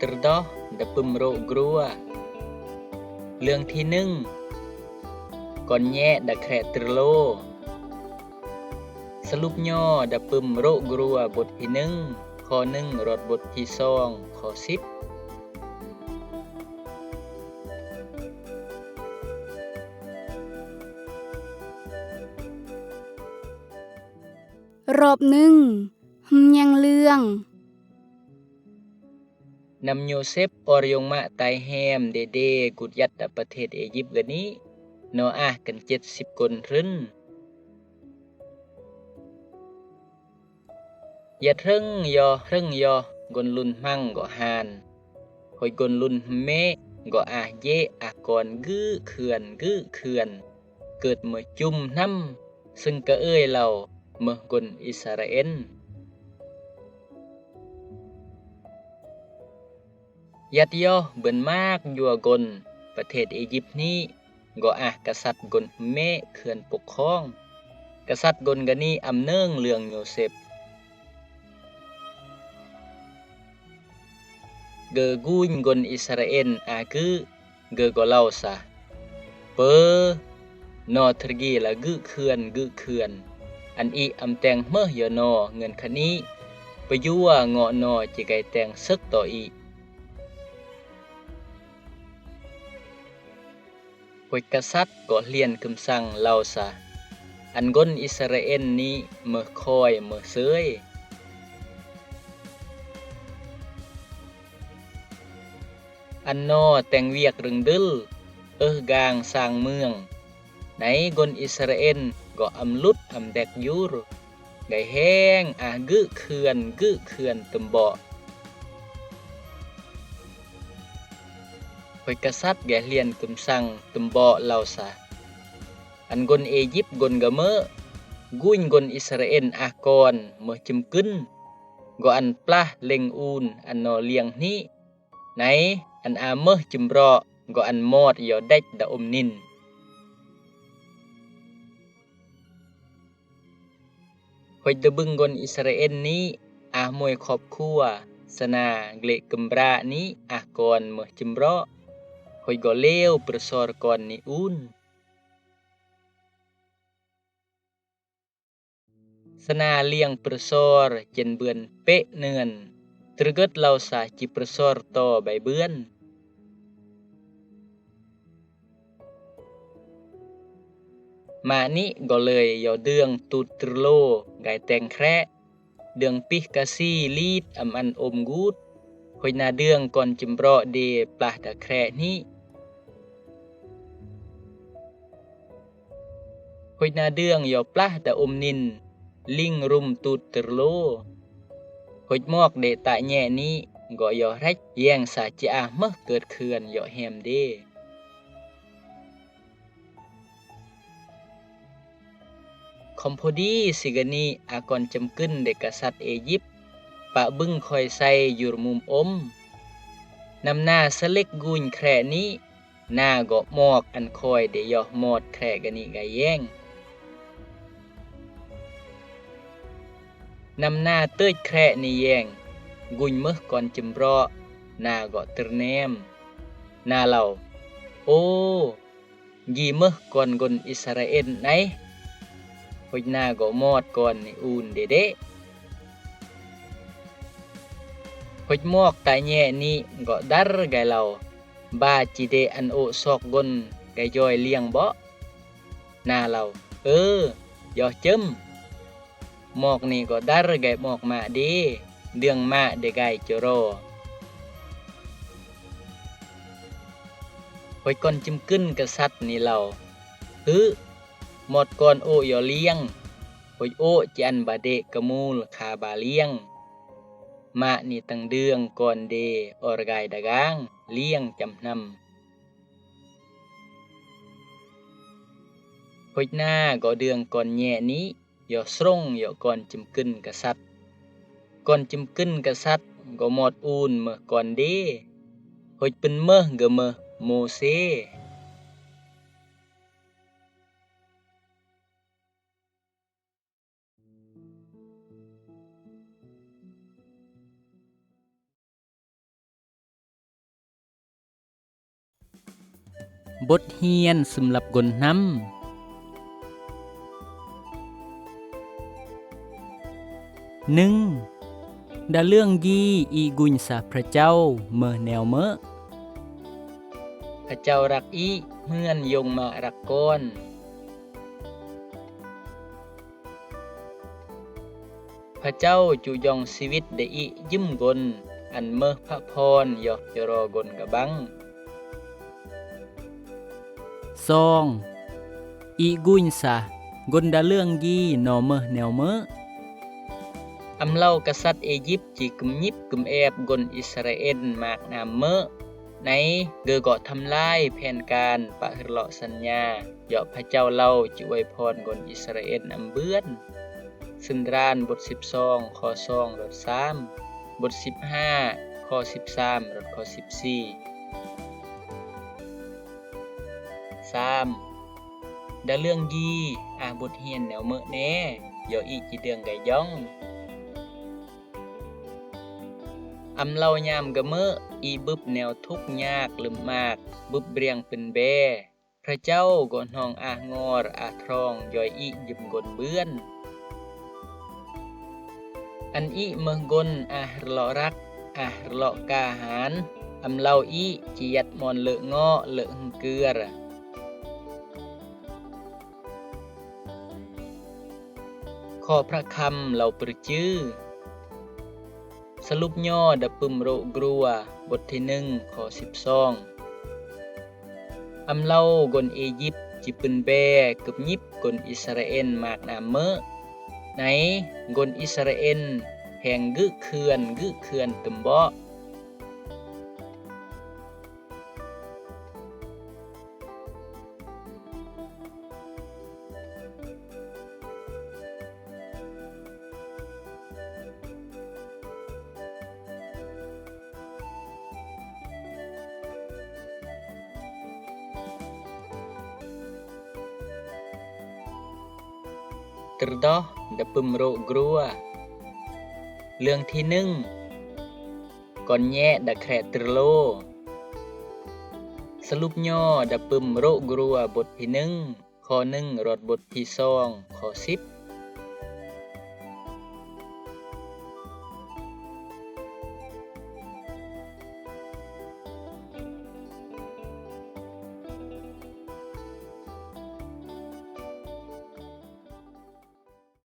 ເຕີເດີ ດະປຶມໂຣກຣວ. ເລື່ອງທີໜຶ່ງ ກ່ອນແຍະ ດະແຄຣະເຕີໂລ. ສະຫຼຸບຫຍໍ້ ດະປຶມໂຣກຣວ ບົດທີໜຶ່ງ ຂໍ້ໜຶ່ງ ຮອດບົດທີສອງ ຂໍ້ສິບ. ຮອບໜຶ່ງ ຮຶມຍັງເລື່ອງ. ນຳໂຍເຊັບ ອອຣຍົງມະ ຕາຍແຮມ ເດເດ ກຸດຢັດ ຕະປະເທດເອຢິບກະນີ ນໍອາກກັນເຈັດສິບກົນຮຶນ. ຢາເທິງຍໍ ເຮິງຍໍ ກົນລຸນມັງກໍຫານ ໂຮຍກົນລຸນເມ ກໍອາເຢ ອາກອນ ກຶເຂືອນ ກຶເຂືອນ ເກີດເມີຈຸມນຳ ຊຶ່ງກະເອີຍເລົ່າເມີກົນອິສຣາເອນ. ຍັດຍໍເບິນມາກຍົວກົນ ປະເທດເອຢິບນີ້ ກໍອາກະສັດກົນເມ ເຂືອນປົກຄອງ ກະສັດກົນກະນີອຳເນີງເລື່ອງໂຍເຊັບ. ເກີກູນກົນອິສຣາເອນ ອາກຶ ເກີກໍເລົ່າຊະ ເປີ ນໍເທີກີລະກຶເຂືອນ ກຶເຂືອນ ອັນອີອຳແຕງເມີຍໍເງື່ອນຂະນີ ປະຢູວະເງາະນໍ ຈິໄກແຕງເສິກຕໍ່ອີ. ໂຮຍກະສັດກໍລຽນຄຳສັ່ງເລົ່າຊະ ອັນກົນອິສຣາເອນນີ້ເມີຄອຍເມີເຊີຍ ອັນນໍແຕງວຽກເຣິງດຶລ ເອີກາງສ້າງເມືອງ ໃນກົນອິສຣາເອນກໍອຳລຸດອຳແບກຢູຣ ໄກແຮງ ອາກຶເຂືອນ ກຶເຂືອນ ຕຶມເບາະ. ໂຮຍກະສັດແກລຽນຄຳສັ່ງຕຶມເບາະເລົ່າຊະ ອັນກົນເອຢິບກົນກະເມີ ກຸນກົນອິສຣາເອນອາກອນເມີຈຶມກຶນ ກໍອັນປາເລັງອູນ ອັນນໍລຽງນີ້ ໃນອັນອາເມີຈຶມເຣາະ ກໍອັນມອດຍໍເດັດດະອົມນິນ. ໂຮຍດະບຶງກົນອິສຣາເອນນີ້ ອາໂມຍຄອບຄົວ ສະໜາເກລະກຶມບຣານີ້ ອາກອນເມີຈຶມເຣາະ ໂຮຍກໍເລວປະຊອຣກອນນິອູນ. ສະໜາລຽງປະຊອຣ ເຈັນເບືອນເປະເນືອນ ຕຣຶກດເລົ່າສາຈິປະຊອຣຕໍ່ໃບເບືອນ. ມານິກໍເລີຍຍໍເດືອງຕູດຕຣໂລ ກາຍແຕງແຄຣະ ເດືອງປິກາຊີລີດອຳອັນອົມກູດ ໂຮຍນາເດືອງກ່ອນຈິມເຣາະເດປາດາແຄຣະນີ້. ໂຮຍນາເດືອງຍໍປາດາອົມນິນ ລິງລຸມຕູດຕຣໂລ ໂຮຍມອກເດຕະແຍະນີ້ກໍຍໍແຮກ ແຍງສາຈິອາເມີເກີດເຂືອນຍໍແຮມເດ. ຄອມໂພດີຊິກະນີອາກອນຈຳກຶນເດກະສັດເອຢິບ ປະບຶງຄອຍໄຊຢູຣມຸມອົມ ນຳນາສະເລັກກູນແຄຣະນີ້ ນາກໍມອກອັນຄອຍເດຍໍມອດແຄຣະກະນິກາຍແຍງ ນຳນາເຕີດແຄຣະນີ້ແຍງ ກຸນເມີກອນຈິມເຣາະ ນາກໍຕຣແນມ ນາເລົ່າ ໂອ ຢີເມີກອນກົນອິສຣາເອນໄນ ໂຮຍນາກໍມອດກອນນິອູນເດເດ ໂຮຍມອກຕາແຍະນີ້ກໍດັລກາຍເລົ່າ ບາຈິເດອັນໂອຊອກກົນກາຍຢອຍລຽງເບາະ ນາເລົ່າ ເອີ ຍໍຈຶມ ມອກນີ້ກໍດັລກາຍມອກມະເດ ເດືອງມະເດກາຍຈະລໍ ໂຮຍກອນຈິມກຶນກະສັດນີ້ເລົ່າ ຮຶ ມອດກອນໂອຍໍລຽງ ໂຮຍໂອຈິອັນບາເດກະມູລຄາບາລຽງ ມະນີ້ຕັງເດືອງກອນເດອໍຣະກາຍດາກາງລຽງຈຳນຳ ໂຮຍນາກໍເດືອງກອນແຍະນີ້ ຍໍຊົງ ຍໍກອນຈິມກຶນກະສັດ ກອນຈິມກຶນກະສັດກໍມອດອູນເມີກອນເດ ໂຮຍປຶນເມີກະເມີໂມເຊ. ບົດຮຽນສຳລັບກົ້ນນຳ. ໜຶ່ງ, ດາເລື່ອງຢີອີກຸນສາພຣະເຈົ້າເມີແນວເມີ. ພຣະເຈົ້າລັກອີເໝືອນຍົງມາລັກກ່ອນ. ພຣະເຈົ້າຈຸຢອງຊີວິດໄດ້ອີຢິມກົນ ອັນເມີພຣະພອນຢອກຈະລໍກົນກະບັງ. ສອງ, ອີກຸນສາ ກົນດາເລື່ອງຢີນໍເມີແນວເມີ. ອຳເລົາກະສັດເອຢິບຈິກຶມຍິບກຶມແອບກົນອິສຣາເອນມາກນາມເມີ. ໃນເກີກໍທຳລາຍແຜນການປະຮຶເລາະສັນຍາ ເຍາະພຣະເຈົ້າເລົ່າຈິອວຍພອນກົນອິສຣາເອນອຳເບືອນ. ເຊິ່ງດານບົດສິບສອງ ຂໍ້ສອງ ລົດສາມ, ບົດສິບຫ້າ ຂໍ້ສິບສາມ ລົດຂໍ້ສິບສີ່. ສາມ, ດາເລື່ອງຢີອາບົດຮຽນແນວເມີແນ ເຍາະອີຈິເດືອງໄກຢອງ. ອຳເລົາຍາມກະເມີ ອີບຶບແນວທຸກຍາກລຶມມາກ ບຶບບຽງປືນແບ. ພຣະເຈົ້າກໍນອງອາງອຣອາທອງຢອຍອີຢິມກົນເບືອນ. ອັນອີເມີກົນອາຮະເລາະລັກ ອາຮະເລາະກາຫານ ອຳເລົາອີຈິຍັດມອນເລີເງາະເລີຫຶງເກືອ. ຂໍພຣະຄຳເລົ່າປຶດຈື່. ສະຫຼຸບຍໍດະປຶມໂຣກຣວ ບົດທີໜຶ່ງ ຂໍ້ສິບສອງ. ອຳເລົາກົນເອຢິບຈິປືນແບກຶບຍິບກົນອິສຣາເອນມາກນາມເມີ. ໃນ ກົນອິສຣາເອນແຮງກຶເຂື່ອນກຶເຂື່ອນຕຶມເບາະ. ເຕີໂດ ດະປຶມໂຣກຣວ. ເລື່ອງທີໜຶ່ງ ກ່ອນແຍະດະແຄຣະເຕີໂລ. ສະຫຼຸບຍໍດະປຶມໂຣກຣວ ບົດທີໜຶ່ງ ຂໍ້ໜຶ່ງ ຮອດບົດທີສອງ ຂໍ້ສິບ.